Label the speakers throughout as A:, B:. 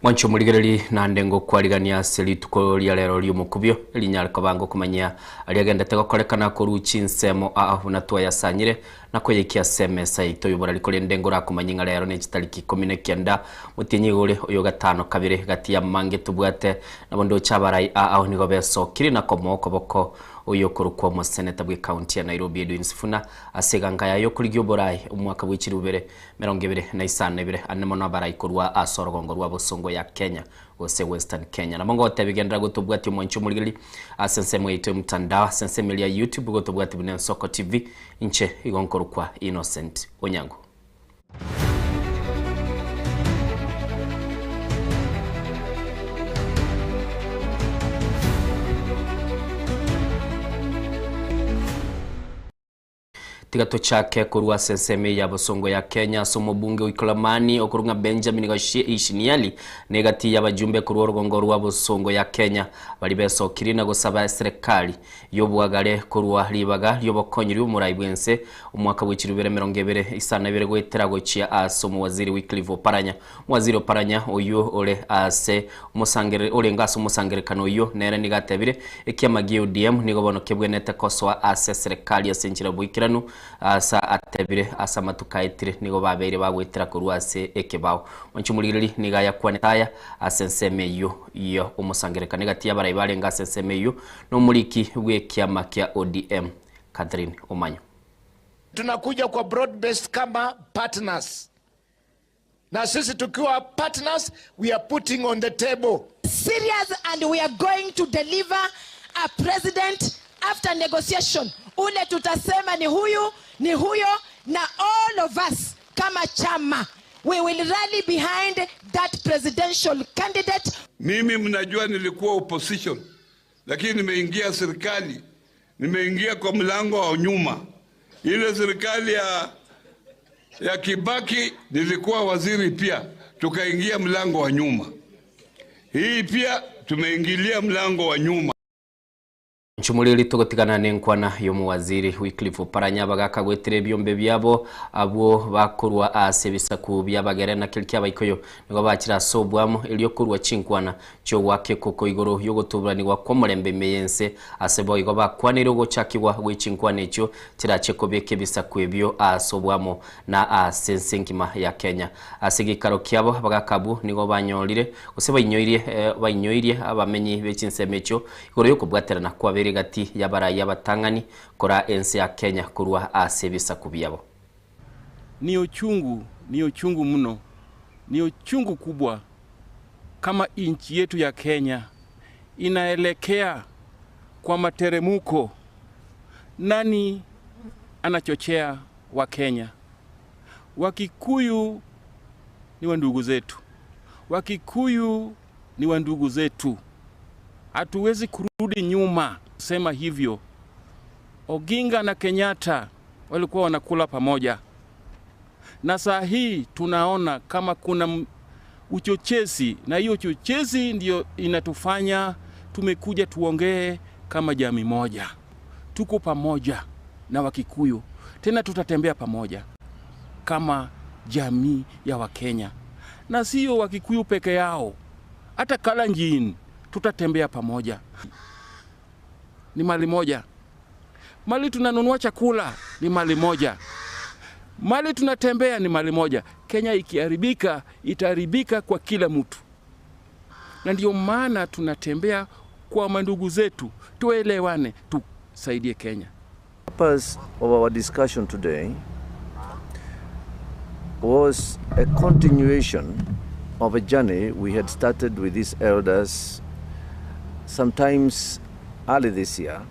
A: Mwancho muligereri na ndengo kwarigania selituko ria lero rio mukubio linyariko bango kumanya aliagenda tegokorekana koruchi nsemo ahu na twa yasanyire na kweyekia semesa ito yobora likore ndengo ra kumanyinga lero ne chitariki 19 mutinyi gore oyo gatano kabire gati ya mange tubwate nabondo chabarai aho nigo beso kiri na komoko boko oyo korukwa mu seneta bwe county ya Nairobi Edwin Sifuna aseganga yayo kuri gyoborai umwaka w'ikirubere 2025 anemo nabarai korwa asorogongo rwa Bosongo ya Kenya gose Western Kenya na mongo tebigendera gotubwati mwancho muligeli asense mweito mtandao sense melia YouTube gotubwati bune Soko TV inche igonkorukwa Innocent Onyango. Tigato chake korwa senseme ya Bosongo ya Kenya somo bunge wikolamani okurunga Benjamin Ishiniali negati ya bajumbe korwa rugongo rwa Bosongo ya Kenya bali beso kirina gosaba serikali yobwagale korwa libaga lyobokonyiri umurai bwense umwaka w'ikirubere 2022 gwetera gochia asomo waziri Wycliffe Oparanya. Waziri Oparanya oyo ole ase umusangere ole ngaso umusangerekano oyo nere nigatebire ekiamagie ODM nigo bono kebwenete koswa ase serikali ya senchira buikiranu asa atebire asa matukaitire nigo babeire bagwetera korwa ase ekebao onchumuliriri nigaya kwanetaya asenseme yo yo umusangerekane gati yabarai barenga asenseme yo no muliki bwekiama kya ODM Catherine Omanyo.
B: Tunakuja kwa broad based kama partners, na sisi tukiwa partners we are putting on the table
C: serious and we are going to deliver a president after negotiation. Ule tutasema ni huyu, ni huyo, na all of us kama chama we will rally behind that presidential candidate.
D: Mimi mnajua nilikuwa opposition, lakini nimeingia serikali, nimeingia kwa mlango wa nyuma. Ile serikali ya Kibaki nilikuwa waziri pia, tukaingia mlango wa nyuma. Hii pia tumeingilia mlango wa nyuma.
A: Nchumuliri tugotigana nenkwana yo muwaziri Wycliffe Oparanya bagakagwetere byombe byabo abo bakorwa ase bisaku byabagere na kiliki abaikoyo nigo bakira sobwamo elyo korwa chinkwana cyo wake koko igoro yo gotuburanirwa kwa mulembe meyense ase bo igo bakwanire gochakirwa gwechinkwana echo kirache kobeke bisaku ebyo asobwamo na ase nsenkima ya Kenya ase gikaro kyabo bagakabu nigo banyorire gose bainyoirie abamenyi bechinseme echo igoro yo kubwaterana kwa bere gati yabara yabatangani kora ensi ya Kenya kurwa asebisa kubyabo.
E: Ni uchungu mno, ni uchungu kubwa kama nchi yetu ya Kenya inaelekea kwa materemuko. Nani anachochea wa Kenya? Wakikuyu ni wandugu zetu, Wakikuyu ni wandugu zetu, hatuwezi kurudi nyuma sema hivyo. Oginga na Kenyatta walikuwa wanakula pamoja, na saa hii tunaona kama kuna uchochezi, na hiyo uchochezi ndio inatufanya tumekuja tuongee kama jamii moja. Tuko pamoja na Wakikuyu, tena tutatembea pamoja kama jamii ya Wakenya, na sio Wakikuyu peke yao, hata Kalenjin tutatembea pamoja. Ni mali moja, mali tunanunua chakula ni mali moja, mali tunatembea ni mali moja. Kenya ikiharibika itaharibika kwa kila mtu, na ndio maana tunatembea kwa mandugu zetu, tuelewane, tusaidie Kenya.
F: The purpose of our discussion today was a continuation of a journey we had started with these elders sometimes early this year.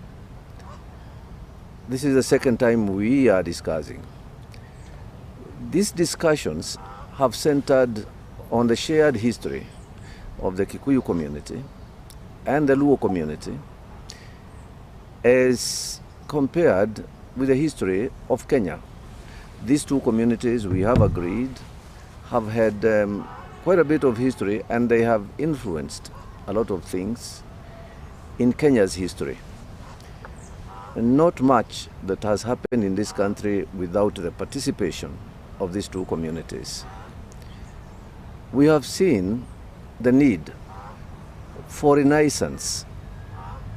F: This is the second time we are discussing. These discussions have centered on the shared history of the Kikuyu community and the Luo community as compared with the history of Kenya. These two communities, we have agreed, have had quite a bit of history, and they have influenced a lot of things in Kenya's history. And not much that has happened in this country without the participation of these two communities. We have seen the need for renaissance,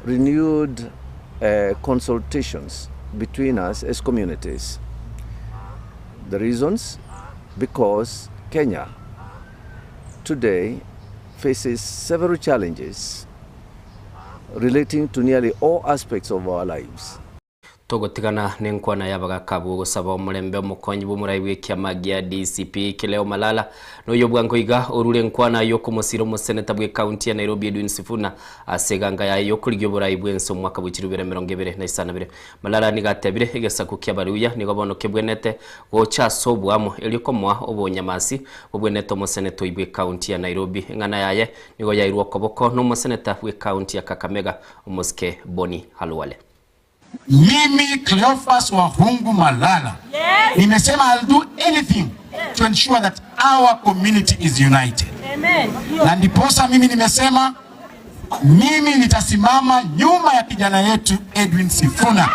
F: renewed consultations between us as communities. The reasons? Because Kenya today faces several challenges relating to nearly all aspects of our lives.
A: Togotigana nenkwana yabagakabu gusaba omulembe omukonyi bw'omurayi bw'ekiama gia DCP Kileo Malala noyo bwangoiga orure nkwana yokumusira omuseneta bwe county ya Nairobi Edwin Sifuna aseganga yayo kuligyo burayi bwenso mwaka bw'ikirubere 2022. Malala nigatebire egesaku kya baruya nigo bono kebwenete gocha sobwamo eliokomwa obonyamasi obwenete omuseneta bwe county ya Nairobi ngana yaye nigo yairwa koboko n'omuseneta bwe county ya Kakamega Omoske Boni Halwale.
G: Mimi Cleophas Wahungu Malala, yes. Nimesema I'll do anything, yes, to ensure that our community is united. Amen. Na ndiposa mimi nimesema mimi nitasimama nyuma ya kijana yetu Edwin Sifuna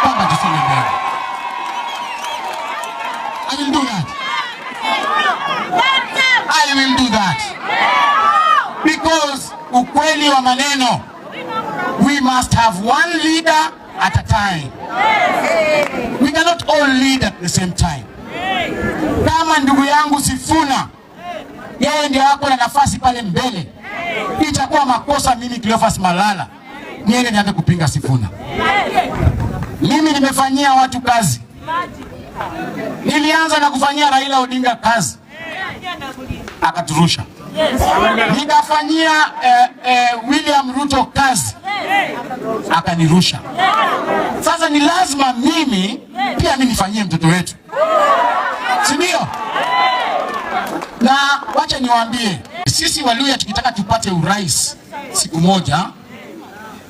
G: kwamba tusonge mbele. I will do that. I will do that. Because ukweli wa maneno, we must have one leader at a time. We cannot all lead at the same time. Kama ndugu yangu Sifuna yeye ndiye ako na nafasi pale mbele, itakuwa makosa mimi Cleophas Malala niende nianze kupinga Sifuna. Mimi nimefanyia watu kazi. Nilianza na kufanyia Raila Odinga kazi, akaturusha. Nikafanyia William Ruto kazi, akanirusha. Sasa ni lazima mimi pia mimi nifanyie mtoto wetu, si ndio? Na wacha niwaambie, sisi Waluya tukitaka tupate urais siku moja,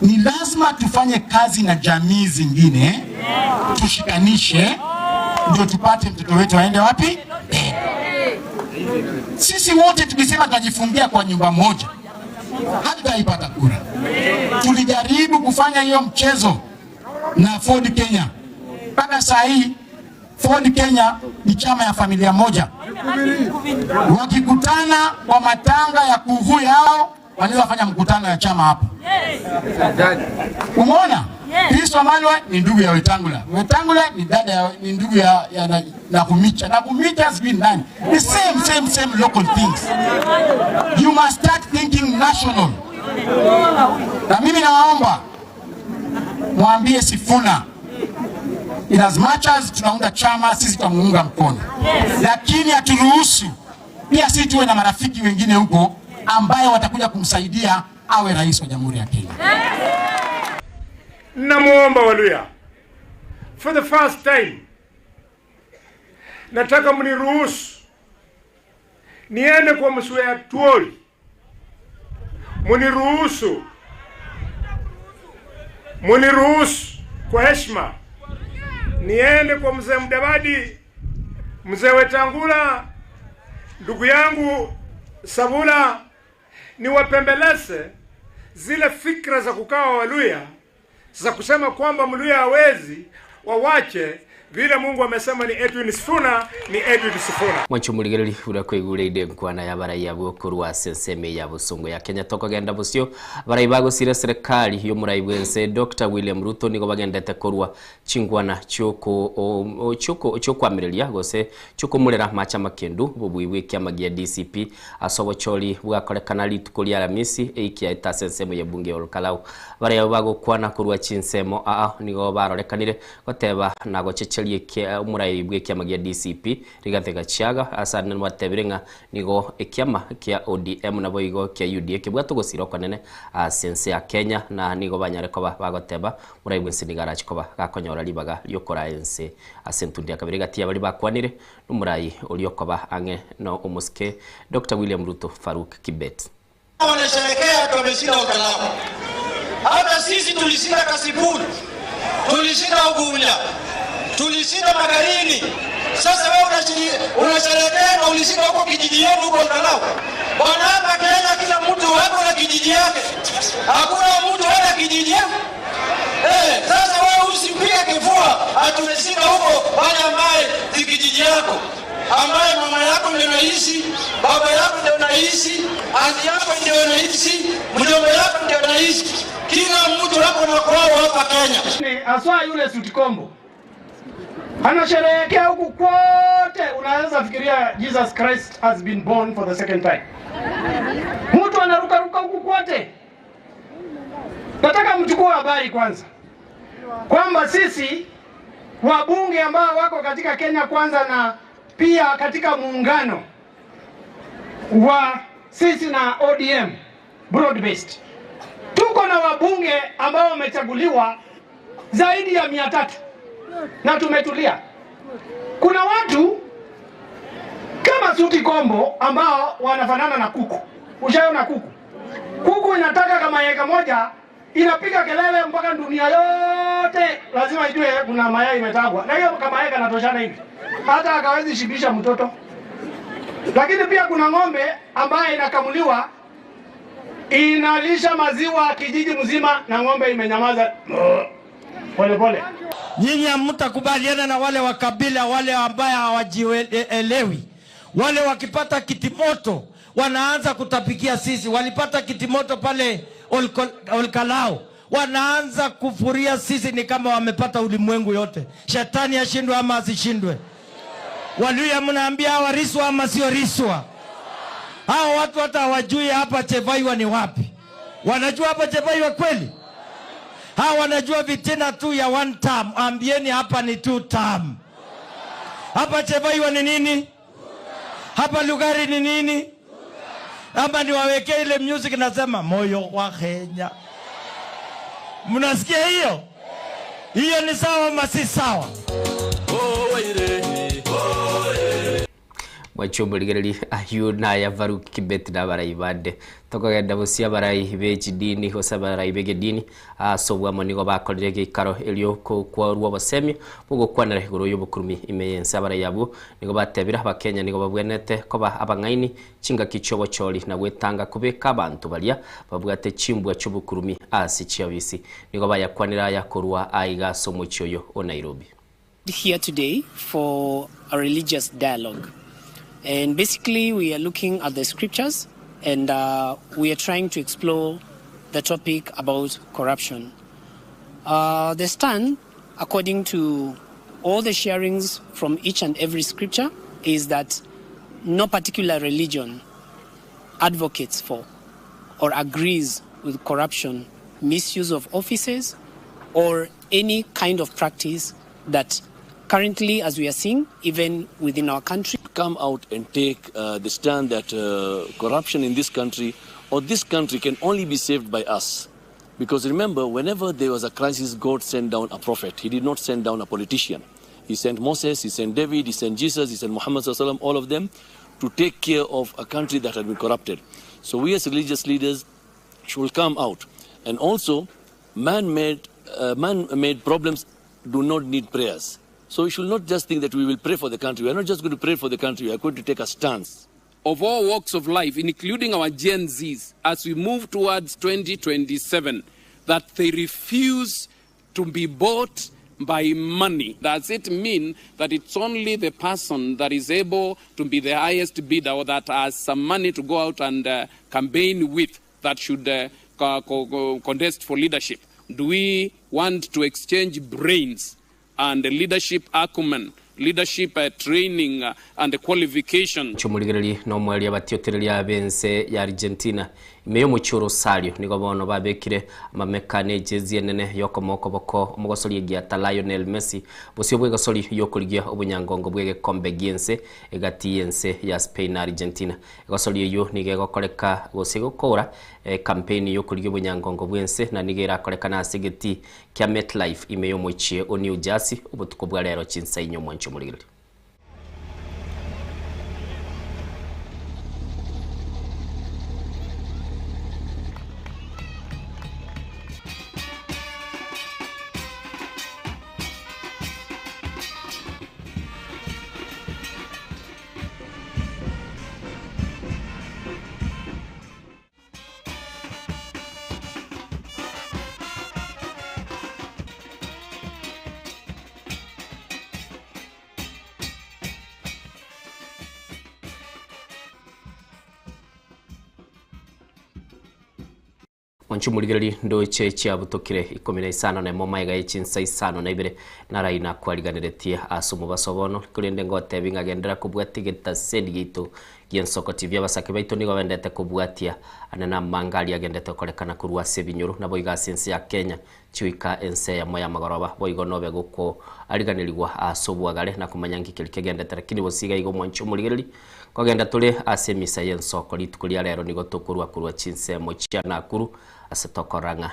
G: ni lazima tufanye kazi na jamii zingine, tushikanishe ndio tupate mtoto wetu aende wapi? Sisi wote tukisema tunajifungia kwa nyumba moja, hatutaipata kura. Tulijaribu kufanya hiyo mchezo na Ford Kenya. Mpaka saa hii Ford Kenya ni chama ya familia moja. Wakikutana kwa matanga ya kuvu yao, wanaweza fanya mkutano ya chama hapo. Umeona? Kristo Malwa ni ndugu ya Wetangula. Wetangula ni dada ya, ni ndugu ya Nakhumicha. Nakhumicha sijui nani. The same local things. You must start thinking national. Na mimi nawaomba mwambie Sifuna, in as much as tunaunda chama sisi tutamuunga mkono, lakini haturuhusu pia sisi tuwe na marafiki wengine huko ambaye watakuja kumsaidia awe rais wa Jamhuri ya Kenya.
H: Namuomba Waluya, for the first time nataka mniruhusu niende kwa Msuya Tuoli, muniruhusu kwa heshima niende kwa Mzee Mudavadi, Mzee Wetangula, ndugu yangu Sabula, niwapembeleze zile fikra za kukaa Waluya, za kusema kwamba Mluya hawezi, wawache. Vile Mungu amesema ni Edwin Sifuna, ni Edwin Sifuna.
A: Mwanchumuligereri urakwigure nkwana ya baraiya bokorwa senseme ya Busongo ya Kenya tokogenda busio barai bagosire serikali yo murai bwense Dr. William Ruto nigo bagendete korwa chingwana choko choko chokwamireria gose chokomurera macha makendu bobwiwe kyama gia DCP asobo choli bwakorekana rituko lya Alamisi eikia eta senseme ya bunge olkalau baraiya bagokwana korwa chinsemo a nigo barorekanire goteba nago umurai bwe kyama gia DCP Rigathi Gachagua asane watebire nigo ekyama kia ODM nabo igo kia UDA kibwato gosira kwanene asense ya Kenya na nigo banyare ko bagoteba murai bwe sinigara chikoba gakonyora libaga lyokora ense asentundia kabiri gatia bali bakwanire numurai uliokoba ange no omuske Dr. William Ruto Faruk Kibet.
I: Wanasherehekea tumeshinda Ukalama. Hata sisi tulishinda Kasipul, tulishinda Ugunja, tulishinda Magarini. Sasa wewe unasherehekea na ulishinda huko kijiji yenu huko Ukalama. Bwana, hapa Kenya kila mtu wako na kijiji yake. Hakuna mtu hana kijiji yake. Sasa wewe usipige kifua tumeshinda huko wale ambaye ni kijiji yako, ambaye mama yako ndio anaishi, baba yako ndio anaishi, Anti yako ndio anaishi, mjomba yako ndio anaishi. Kila mtu hapo na kwao hapa Kenya.
H: Aswa yule Sutikombo anasherehekea huku kote, unaweza fikiria Jesus Christ has been born for the second time. Mtu anaruka ruka huku kote. Nataka mchukue habari kwanza kwamba sisi wabunge ambao wako katika Kenya Kwanza na pia katika muungano wa sisi na ODM broad based, tuko na wabunge ambao wamechaguliwa zaidi ya 300 na tumetulia. Kuna watu kama Suti Kombo ambao wanafanana na kuku. Ushaona kuku? Kuku inataka kama yeka moja inapiga kelele mpaka dunia yote lazima ijue kuna mayai imetagwa. Na hiyo kama yeka natoshana hivi, hata akawezi shibisha mtoto. Lakini pia kuna ng'ombe ambaye inakamuliwa, inalisha maziwa kijiji mzima, na ng'ombe imenyamaza pole pole.
I: Nyinyi hamtakubaliana na wale wa kabila, wale ambaye hawajielewi. Wale wakipata kitimoto wanaanza kutapikia sisi. Walipata kitimoto pale Olkalao, wanaanza kufuria sisi ni kama wamepata ulimwengu yote. Shetani ashindwe ama asishindwe? Waluya mnaambia hawa riswa ama sio riswa? Hao watu hata hawajui hapa Chevaiwa ni wapi. Wanajua hapa Chevaiwa kweli? Hawa wanajua vitina tu ya one term. Ambieni hapa ni two term. Hapa Chevaiwa ni nini? Hapa Lugari ni nini? Ama niwawekee ile music nasema moyo wa Kenya. Mnasikia hiyo? Hiyo ni sawa ama si sawa?
A: Mwachomoligereri ayu na ya Farouk Kibet na barai bande tokogenda busia barai bechidini gose barai begedini asobwa monigo bakorire gikaro elio kwarwa basemia bugokwanera iguru y'obukurumi imeyensa barai yabo nigo batebira abakenya nigo babwenete koba abang'aini chingaki chiobochori na gwetanga kubeka abantu baria babwate chimbwa ch'obukurumi ase chiabisi nigo bayakwanira yakorwa aiga somochioyo o Nairobi.
J: Here today for a religious dialogue. And basically, we are looking at the scriptures and we are trying to explore the topic about corruption. The stand, according to all the sharings from each and every scripture, is that no particular religion advocates for or agrees with corruption, misuse of offices, or any kind of practice that currently, as we are seeing, even within our country,
K: come out and take the stand that corruption in this country or this country can only be saved by us. Because remember, whenever there was a crisis, God sent down a prophet. He did not send down a politician. He sent Moses, he sent David, he sent Jesus, he sent Muhammad sallallahu alaihi wasallam, all of them, to take care of a country that had been corrupted. So we as religious leaders should come out. And also, man-made problems do not need prayers. So we should not just think that we will pray for the country. We are not just going to pray for the country. We are going to take a stance.
E: Of all walks of life, including our Gen Zs, as we move towards 2027, that they refuse to be bought by money. Does it mean that it's only the person that is able to be the highest bidder or that has some money to go out and campaign with that should contest for leadership? Do we want to exchange brains and leadership acumen, leadership training and qualification?
A: Chumuligereri no mweli abatiotereria bense ya Argentina imeyo muchi Rosario nigo bono babekire amamekane jezi enene yokomoko boko omogosori egiata Lionel Messi bosio bwegosori yokorigia obunyangongo bwegekombe giense egati yense ya Spain na Argentina. Egosori eyo nige gokoreka gose gokora campaign yokorigia obunyangongo bwense na nige rakoreka na asigeti kia MetLife imeyo muchi o New Jersey obutuko bwa lero chinsa inyo mwancho muligereri. Mwanchumurigereri ndoche chiabutokire 15 na moma iga chinsa 52 naraina kwariganeretie asumu basobono kurende ngote bingagendera kubwati getaseni gitu giensoko TV abasake baito nigo bendete kubwatia anena mangali agendete korekana kurwa se binyuru nabo igasense ya Kenya chiwika ense ya moya magoroba boigo nobe guko ariganirigwa asobwagare na kumanya ngikiri kegendete lakini bosiga igo mwanchumurigereri kogenda tuli ase misa yensoko rituko ria rero nigo tukurwa kurwa chinsemo chia Nakuru ase tokoranga.